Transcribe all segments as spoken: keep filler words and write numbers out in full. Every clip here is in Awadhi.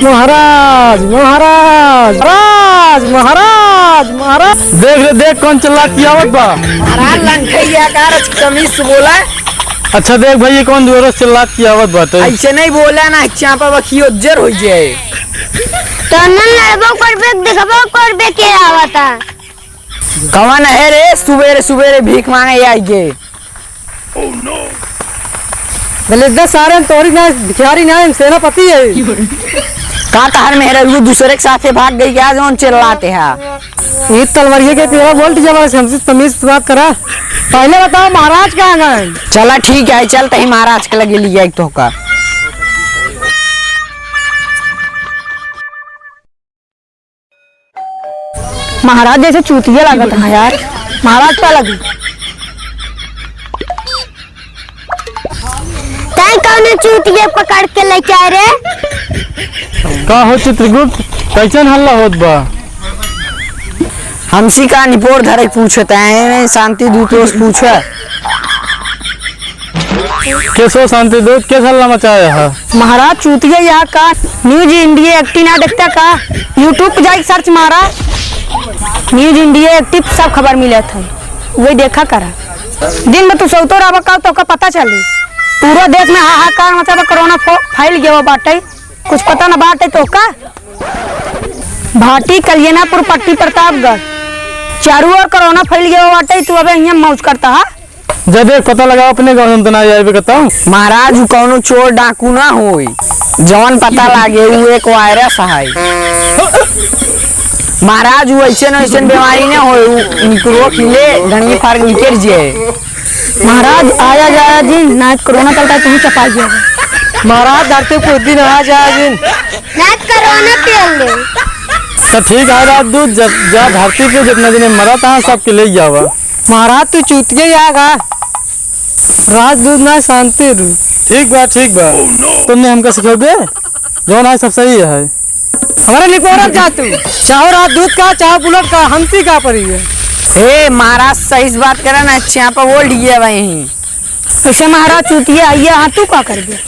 महाराज, महाराज, महाराज, महाराज, महाराज। देख रे, देख कौन चिल्ला के आवत बा। महाराज लंठैया का रच कमीज से बोला। अच्छा देख भाई, ये कौन दुआरा से चिल्ला के आवत बाटे? ऐसे नहीं बोला ना, चापा बखियो जर हो जाए। तो न लड़बो करबे, देखबो करबे के आवता। कवन है रे सुबेरे सुबेरे भीख मांगे आई गे? दलिद्दर सारे तोरी ना, भिखारी ना, सेनापति है। का तहर मेहररुआ दूसरे के साथे भाग गई क्या, जौन चिल्लाते हैं? ये तलवारिये के तेरा बोल्ट जब हमसे तमीज से बात करा। पहले बताओ महाराज कहाँ गए? चला ठीक है, चलते ही महाराज के लगे लिया एक तो का। महाराज जैसे चूतिया लागत है यार, महाराज का लगी। तैं कौने चूतिया पकड़ के लेके आए रे? का हो चित्रगुप्त, कैसन हल्ला होत बा? हमसी का निपोर धरे के पूछत है, शांति दूत से पूछा। केस हो शांति दूत, केस हल्ला मचाया है? महाराज चूतिया यहाँ का न्यूज इंडिया एक्टिव ना देखता का? YouTube पे जाके सर्च मारा, न्यूज इंडिया एक्टिव सब खबर मिलत है, वही देखा करा। दिन में तू सोतो रहबा का तो का पता चली? पूरा देश में हाहाकार मचा बा, कोरोना फो-, फैल गया बाटे, कुछ पता न बाटे तो का? भाटी, कलियनापुर, पट्टी प्रतापगढ़, चारू ओर कोरोना फैल गया बाटे, तू अबे हियाँ मौज करता है? जब एक पता लगा अपने गाँव में तो ना आए बताओ। महाराज, उ कौनो चोर डाकू ना होई, जवन पता लागे उ एक वायरस है। महाराज, उ ऐसे न ऐसे बीमारी ना होई, उ निकरो खिले, डंगी फाड़ के निकल जाए। महाराज, आया जाया जिन, ना कोरोना चलता है, तुम चपा गया। महाराज, धरती कुछ दिन आ जाया जिन। ना कोरोना पेल ले। तो ठीक है, राजदूत, जब जा धरती पे जितना जने मरा था, सबके ले जावा। महाराज, तू चूतिया ही आगा। राजदूत ना शांति रू। ठीक बा, ठीक बा। तुमने हमका सिखा दे, जौन आज सब सही है। हमारे निपोरत जा तू, चाहो राजदूत का, चाहो बुलेट का, हमसी का परी है। हे महाराज, सही से बात करा ना, चापा बोल दिए भाई। ऐसे महाराज चूतिया आइया, हाँ तू का करबे?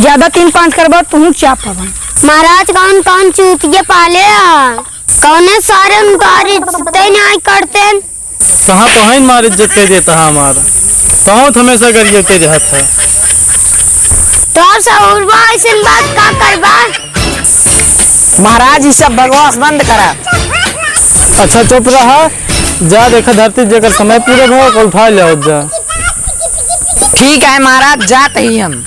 ज्यादा तीन पाँच करबा, तू चाप हवन। महाराज, कौन कौन चूतिया पाले हैं? कौने सारे उनका रिश्ते नहीं करते? कहाँ बहन मार इज्जत कर देता है हमारा? कौन हमेशा गरियत के रहत है? तो सहूर बा, ऐसन बात का करबा? महाराज, ई सब बकवास बंद करा। अच्छा, चुप रहा। जा देखा धरती, जेकर समय पूरा भा, ओकर उठा ले जा। ठीक है महाराज, जात ही हम।